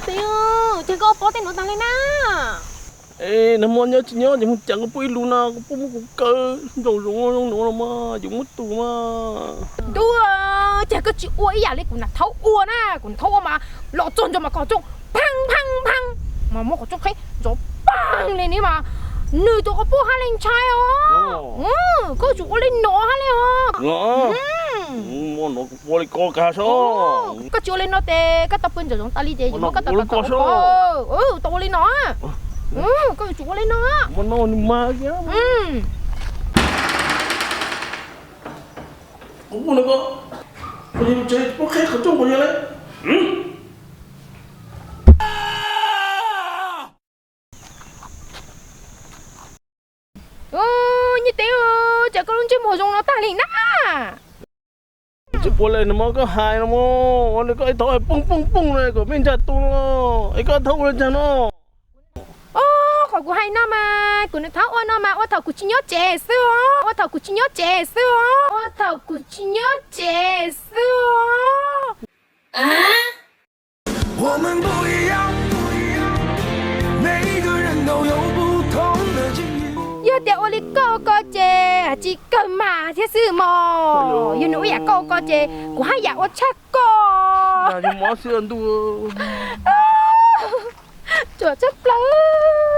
Txiv, ces koj ua pob tej nuav taag le na? Es nag hmo nyob tsis nyob ces moog cav koj puab ib lub na, koj puab muab kuv kaw nraum zoov zoo nuav los mas yuav muab tus mas. Ntuj, ces koj tsis ua ib yam le kuv nam thaub ua na, kuv nam thaub ua mas los txog ntawd mas qhov rooj phaab phaab phaab, mas muab qhov rooj qheb nrov paag le ni mas nws tus quas puj hab le ntshai os. Koj yuav tsum ua le no hab le os. Ua le ko kav sab. Koj tsis ua le no tes koj tau pw nraum zoov tas li ces yuav muab koj tau ua le no. Koj yuav tsum ua le no. Nyiaj Teb, cas koj lub ntsej muag zoo no tag li na? Tsis ua le no mas koj hais no mas, ua le koj ib thaum pooj pooj pooj le kom mej ntsaj tu no, es koj thaub ua le caag no? Qhov kuv hais no mas kuv nam thaub ua no mas ua thaum kuv tsis nyob tsev xwb os, ua thaum kuv tsis nyob tsev xwb os, ua thaum kuv tsis nyob tsev xwb os. Yog tias ua li koj ua ko ces tsis kawg mas thiab xwb mog. Yog nws ua yam koj ua ko ces kuv haj yam ua tshaj koj. Ruam tshaj plaws.